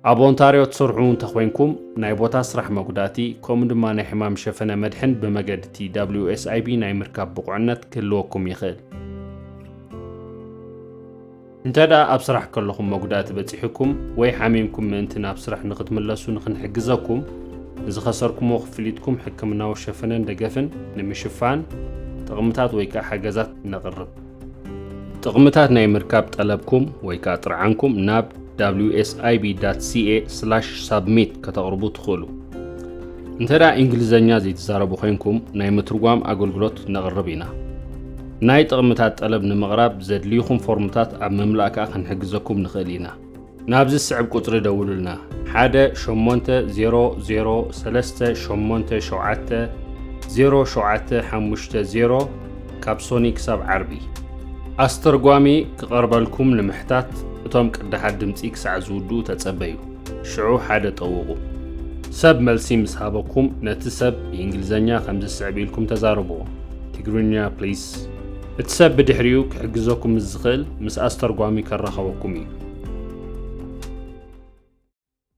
ኣብ ኦንታርዮ ትሰርሑ እንተኾይንኩም፣ ናይ ቦታ ስራሕ መጉዳእቲ ከምኡ ድማ ናይ ሕማም ሸፈነ መድሕን ብመገዲ እቲ W S I B ናይ ምርካብ ብቑዕነት ክህልወኩም ይኽእል። እንተ ደኣ ኣብ ስራሕ ከለኹም መጉዳእቲ በጺሑኩም ወይ ሓሚምኩም ምእንቲ ናብ ስራሕ ንኽትምለሱ ንኽንሕግዘኩም፣ ንዝኸሰርኩምዎ ክፍሊትኩም ሕክምናዊ ሸፈነን ደገፍን ንምሽፋን ጥቕምታት ወይ ከኣ ሓገዛት ነቕርብ። ጥቕምታት ናይ ምርካብ ጠለብኩም ወይ ከኣ ጥርዓንኩም ናብ W S I B dot C A slash submit ከተቕርቡ ትኽእሉ። እንተ ደኣ እንግሊዝኛ ዘይትዛረቡ ኮይንኩም፣ ናይ ምትርጓም ኣገልግሎት ነቕርብ ኢና። ናይ ጥቕምታት ጠለብ ንምቕራብ ዘድልዩኹም ፎርምታት ኣብ ምምላእ ከኣ ክንሕግዘኩም ንኽእል ኢና። ናብዚ ዝስዕብ ቁጽሪ ደውሉልና። ሓደ ሸሞንተ ዜሮ ዜሮ ሰለስተ ሸሞንተ ሸውዓተ ዜሮ ሸውዓተ ሓሙሽተ ዜሮ፣ ካብ ሶኒ ክሳብ ዓርቢ። ኣስተርጓሚ ክቐርበልኩም ንምሕታት፣ እቶም ቅዳሓት ድምጺ ክሳዕ ዝውድኡ ተጸበዩ። ሽዑ ሓደ ጠውቑ። ሰብ መልሲ ምስ ሃበኩም፣ ነቲ ሰብ ብእንግሊዝኛ ከምዚ ዝስዕብ ኢልኩም ተዛረብዎ። ትግርኛ ፕሊስ። እቲ ሰብ ብድሕሪኡ ክሕግዘኩም ምስ ዝኽእል፣ ምስ ኣስተርጓሚ ከራኸበኩም እዩ።